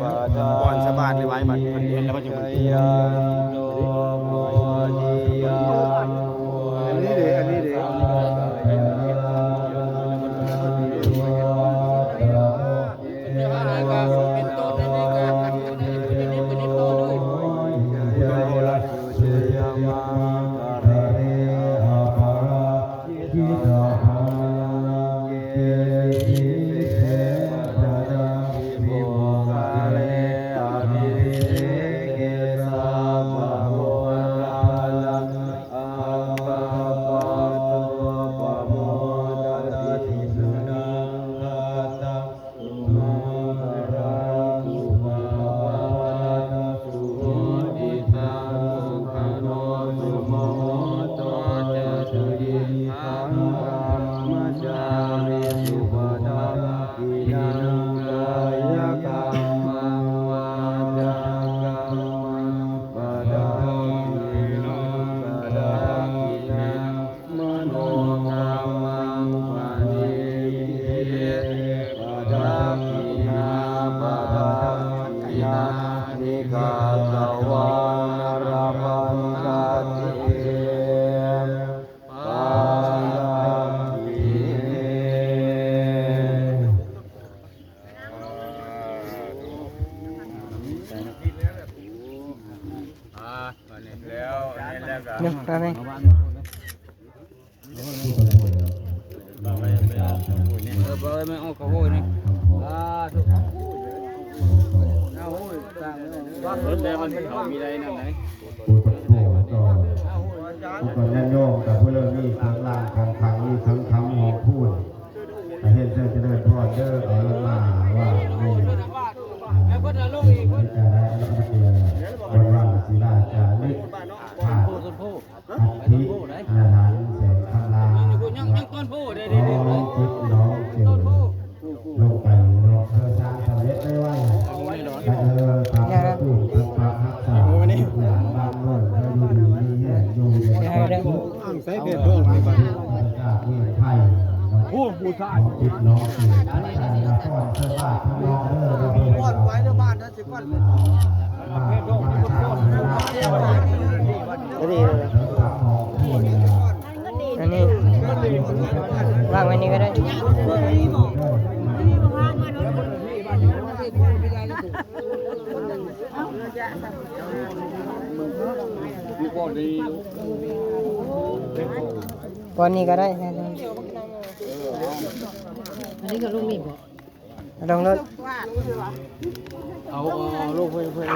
ກ່ອນສະບາດນີ້ໄວ້ ບັດເພິ່ນເຮັດແລ້ວເພິ່ນຈຶ່ງ ອັນນີ້ເດ້ ອັນນີ້ເດ້ ເປັນຕົ້ນ ອັນນີ້ກະ ອັນນີ້ເປັນຕົ້ນເລີຍ ก็ญาติโยมกับผู้เริ่มมีเครื่องรางของขลัง มีเครื่องคำของพูด ก็เห็นเชิญเจริญพรเด้อ เอาลงมาว่านี่ อ่า ກ່ອນໄວ້ເດີບ້ານເດີ ຊິກ່ອນ ອັນນີ້ ວາງໄວ້ນີ້ກໍໄດ້ ບ່ອນນີ້ກໍໄດ້ ອັນນີ້ກໍລົງນີ້ບໍ່? ລົງໂລດ ເອົາ ເອົາ ເອົາ ລົງເພິ່ນ ເພິ່ນ